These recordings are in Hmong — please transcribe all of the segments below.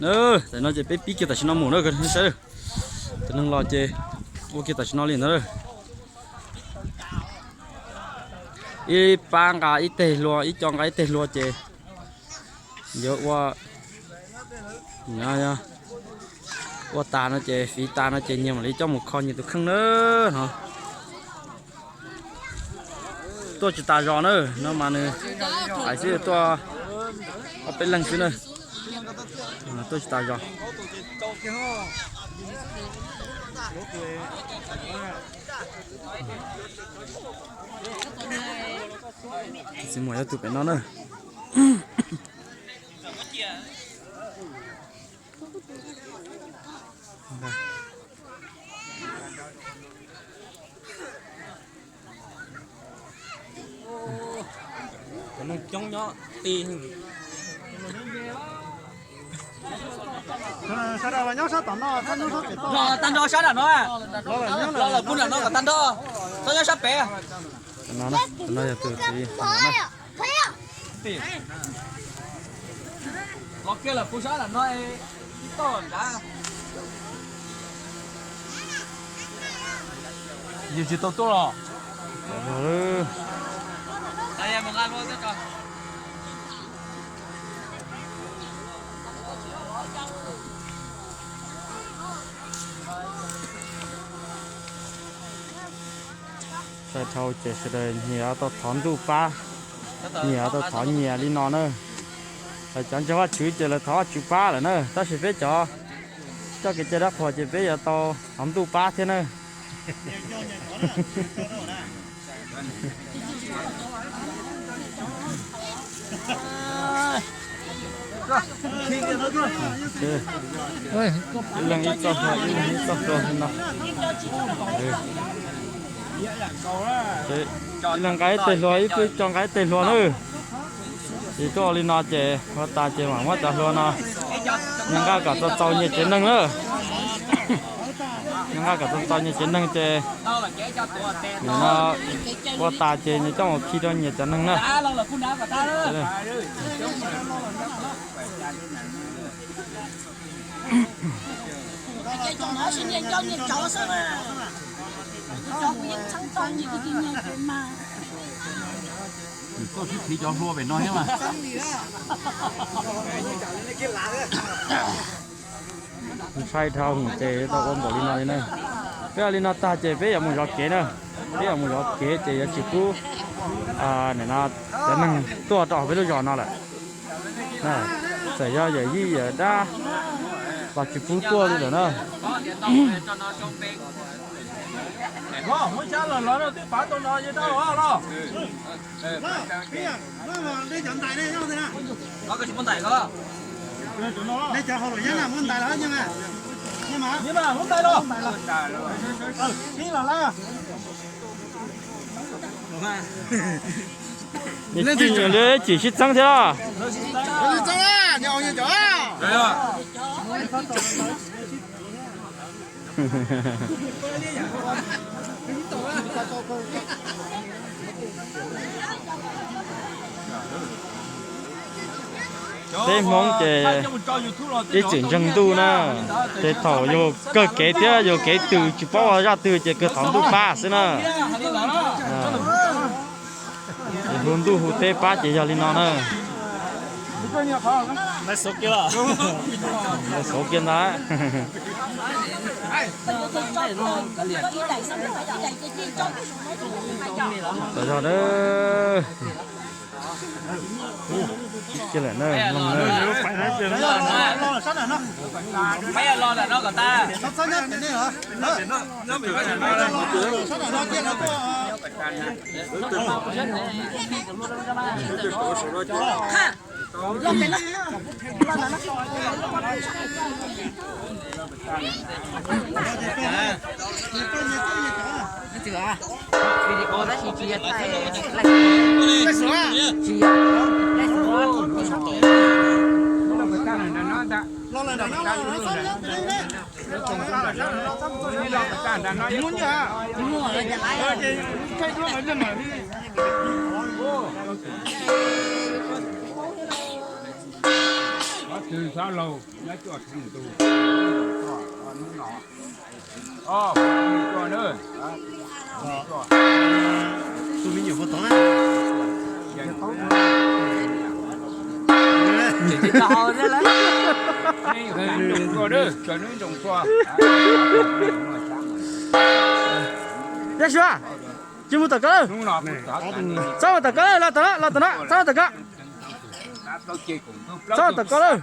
Tam no ces peb pib kiag tam sim no mus na, saib. Tus neeg los ces ua kiag tam sim no li ntawd. Ib pab nqa ib teg hlua, ib co nqa ib teg hlua ces yuav ua, ua tas no ces fiv tas no ces nyias mam li coj mus kho nyias tus kheej na. No tuaj tsis tas zos na, no mas nws hais xwb tuaj ob peb leeg xwb na. Tuaj tsis tas zos. Txiv muam yuav tus pem no na. Neeg coob nyob ti. Tag nrho sab nram no, los lawm pub nram no kom tag nrho, txhob nyob sab pem. No yog tus txiv. Los kiag lawm pub sab nram no, ib toj nrad. Yus tsis tau tuaj los. Saib dhau ces sawv daws nyias tau thov ntuj pab, nyias tau thov nyias li no na. Lawv cov ntseeg Vajtswv ces lawv thov Vajtswv pab lawm na, tab sis peb cov coj kev cai dab qhuas ces peb yuav tau thov ntuj pab thiab na. Ib leeg ib txoj hlua, ib leeg ib txoj hlua no. Ib leeg nqa ib teg hlua, ib pwg co nqa ib teg hlua na. Ces tuaj ua li no ces ua tas ces mam muab cov hlua no nqa kom txaus txaus nyias tsev neeg na. Nqa kom txaus txaus nyias tsev neeg ces nim no ua tas ces nyias coj mus khi rau nyias cov neeg na. Koj sib phiv cov hlua pem no thiab mas. Ntshai dhau ces tau ua npaum li no li na. Peb ua li no tag ces peb yuav mus zov kev na. Peb yuav mus zov kev ces yuav tsis pub nim no cov neeg tuaj rau peb lub zos no lawm. Txawm yog yawm yij yawm dab los tsis pub tuaj li lawm na. Li txim sib txheeb thiab. Peb Hmoob ces ib txwm ntseeg ntuj na, ces thaum yus kawg kev thiab yus kev twg tsis paub ua zaj twg ces kawg thov ntuj pab xwb na. Ces hu ntuj hu teb pab ces yog li no na. Xauv kiag ntag. Tau zog na. Kiag lawm na, mloog na. Tw xav laug nyob cuaj thoob tus. Hnub no, o, tua na. Tus me nyuam puas tod na? Nroos tua, sawv nws nroos tua. Yaj Suav, tsis mus tom ko lawm. Txhob mus tom ko lawm, los tom no, los tom no, txhob mus tom ko. Txhob tom ko lawm.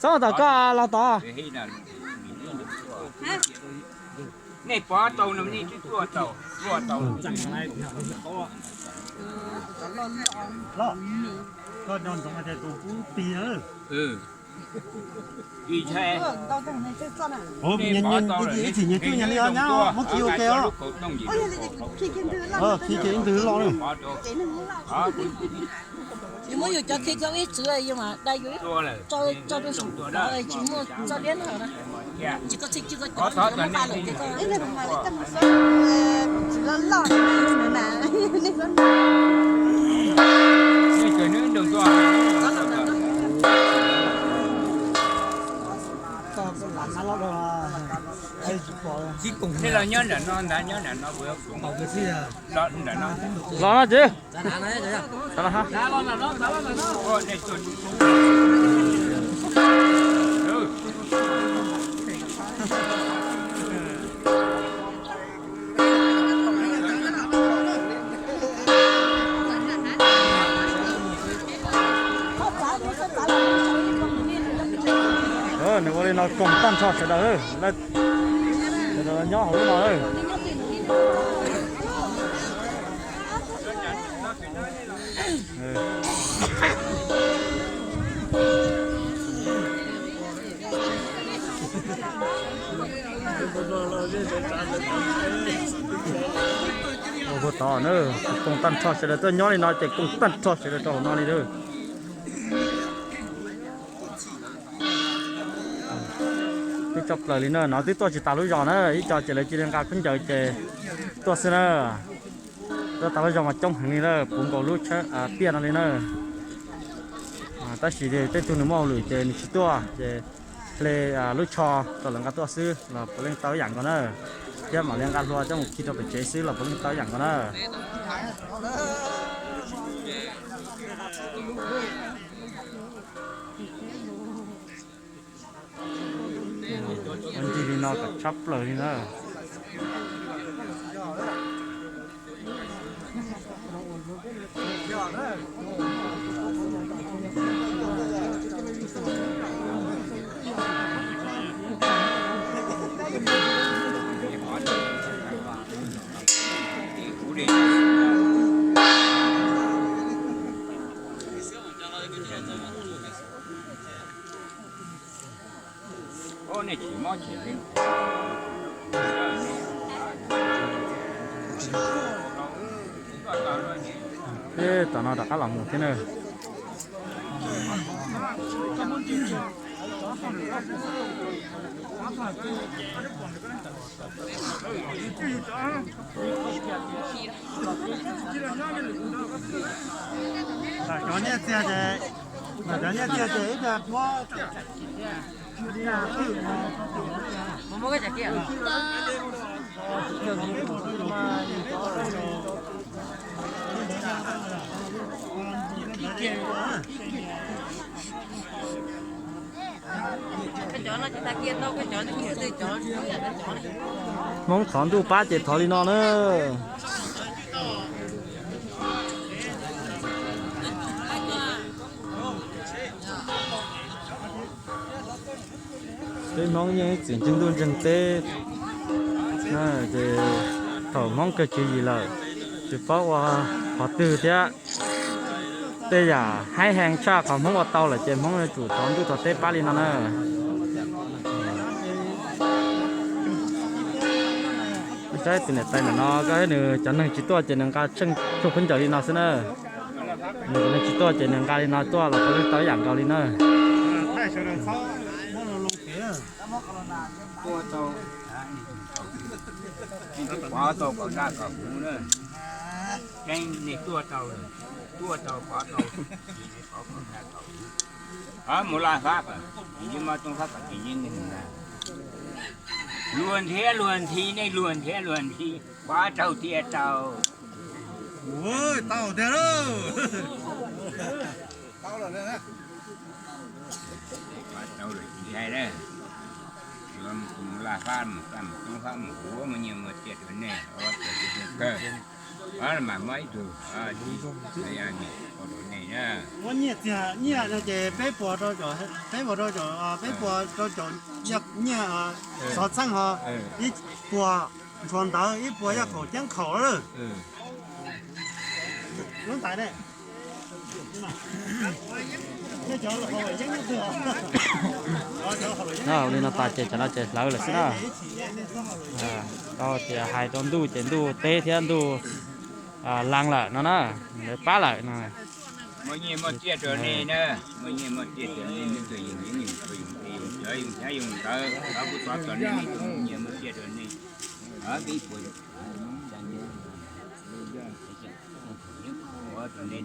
Txhob tom ko, los tom. Nej pov tau no nej twb tuaj tau, tuaj tau. Ib txhis nyias coj nyias li os, nyab muab khi ua ke os. Khi ces ib ntwg los na. Yus muab yus cov khi cov ib txwv yus mas dai yus tso rau saum tod tsis muaj txoj liab no na. Tsis ko txhij tsis ko cov muab qa lawm ces ko. Los no tsis. Nws ua li no koom tag nrho sawv daws, sawv daws nyob hauv lub no. Ua tod na, koom tag nrho sawv daws tuaj nyob li no ces koom tag nrho sawv daws rau hauv no li lawm. Twb tshaj plaws li na, no twb tuaj tsis tas lub zos na, ib co ces lawv cia li nqa khaub ncaws ces tuaj xwb na. Tuaj tas lub zos mas coob heev li na, puv nkaus lub tshab tiaj no li na. Tab sis tej tug nws muaj hauj lwm ces nws tsis tuaj ces hle lub tsho rau lawv nqa tuaj xwb los puav leej tau ib yam nkaus na. Thiab mam li nqa hlua coj mus khi rau pem tsev xwb los puav leej tau ib yam nkaus na. Ua ncig li no kom tshaj plaws li na. Eb, tom no rov qab los mus thiab na. Cov nyiaj txiag ces, cov nyiaj txiag ces ib pliag muab. Hmoob thov ntuj pab ces thov li no na. Peb Hmoob yeej ib txwm ntseeg ntuj ntseeg teb, ces thaum Hmoob kawg tswv yim lawm, tsis paub ua qhov twg thiab, tej yam haib heev tshaj qhov Hmoob ua tau lawm ces Hmoob yuav tsum thov ntuj thov teb pab li no na. Saib tus niam tais ntawm no, nws cov neeg tsis tuaj ces nws nqa tsheej tsuag khaub ncaws li no xwb na. Nws cov neeg tsis tuaj ces nws nqa li no tuaj los puav leej tau ib yam nkaus li na. Tuaj tau, nej twb pov tau kom daj kom huv na. Keeb nej tuaj tau lawm. Tuaj tau pov tau, mus laj fab kom tsis yeej, mob tooj fab kom tsis yeej. Luag nrhiav luag nthi, nej luag nrhiav luag nthi, pov tau thiaj tau. Tau tiag lauj. Tau lawm tsis hais na. Mus laj fab mus kaj mus tooj fab mus huv, muaj nyiaj muaj txiaj rau nej, kawg. Mas muaj ib tug rau nej na. Muaj nyiaj txiag nyiaj no ces peb puas rau caum, peb puas rau caum, peb puas rau caum nyiaj xov txheej ho, ib puas ntsuag ntawv, ib puas yaj khaum ceeb khaum lawm. Lub ntais ne. Ua li no tas ces cov no ces hlawv lawm xwb na. Tau tias hais rau ntuj ces ntuj teb thiab ntuj lees lawm no na, lawv pab lawm no. Muaj nyiaj muaj txiaj rau nej na, muaj nyiaj muaj txiaj rau nej, nej tus yus yeej yus tus yus tis yus cov yus nyab yus ntawd, lawv kuj tov txog nej, nej tus muaj nyiaj muaj txiaj rau nej. Peb puas rau nej,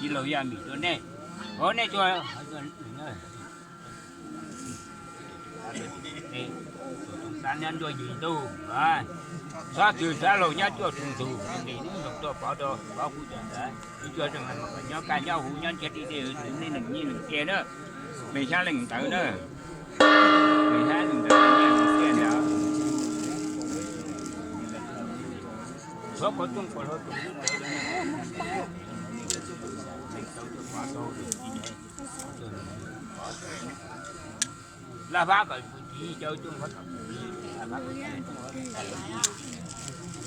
ib laug yaj mim rau nej, ov nej tuaj tus xab nyob nruab yim ntuj, xab twg xab laug nyob cuaj tug ntug, nej tuaj pov rau pov kuv cov ntawd, ib cuag nyob kaj nyob huv nyob ntiaj teb, nej neeg nyiaj neeg txiaj na, neeg xyab leej ntawd na, neeg xyab leej ntawd nyiaj neeg txiaj ntawd. Tshuav kuv txooj kuv hlau tus ntawd, laj fab kom tus txiv cov txooj,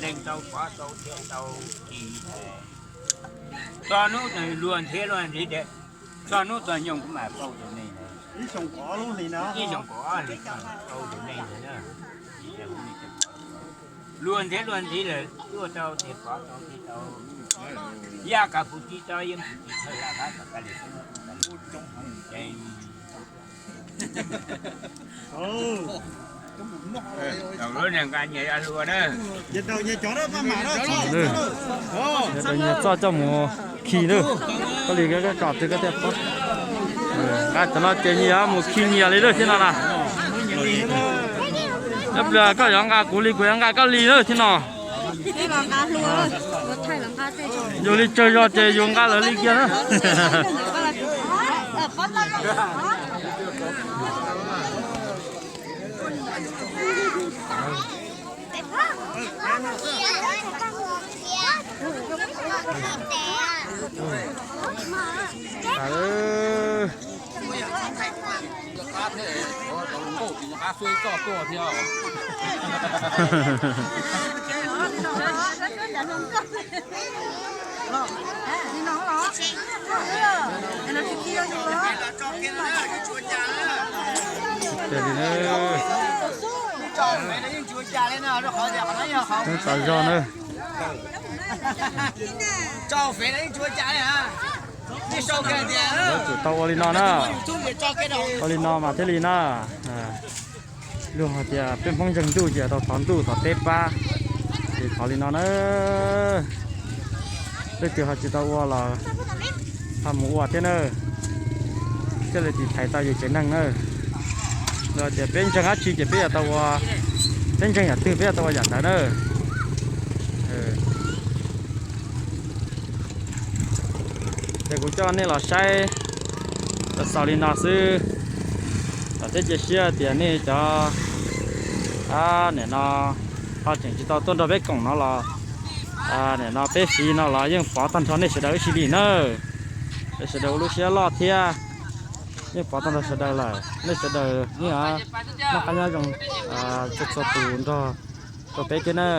leej tau pov tau thiaj tau tsis. Txog hnub luag nrhiav luag nrhiav, txog hnub txog nyoog kuv mam pauj rau nej, ib xyoos kaum ob hlis pauj rau nej ntag na. Luag nrhiav luag nrhiav lawm tuaj tau tias pov tau thiaj tau, yaj kom kuv tsis tau yeej kuv tsis thawj laj fab kom kaj li. Nyias txoj coj mus khi lawm, koj li koj kom twg koj thiaj paub. Nqa cov no ces nyias mus khi nyias li lawm thiab no na. Nyob pliag koj yuav nqa kuv li kuv yuav nqa koj li lawm thiab no. Yus li tsawg zog ces yus nqa lawv li kiag na. Txav zog na. Lawv tsum tau ua li no na. Ua li no mas thiaj li na. Luag hais tias peb Hmoob ntseeg ntuj ces tau thov ntuj thov teb pab, ces thov li no na. Leej twg ho tsis tau ua los ho mus ua thiab na, thiaj li tiv thaiv tau yus tsev neeg na. Yog tias peb ntseeg dab tsi ces peb yuav tau ua, peb ntseeg yam twg peb yuav tau ua yam ntawd na. Ces kuv coj nej los saib xaus li no xwb. Vam thiab cia siab tias nej cov nim no ho tseem tsis tau tuaj nrog peb koom no los, nim no peb fiv no los yeej pov tag nrho nej sawv daws ib sim li na. Peb sawv daws ua lub siab loj thiab, yeej pov tag nrho sawv daws lawm, nej sawv daws yeej noj qab nyob zoo txhua txhua tus nrog rau peb thiab na.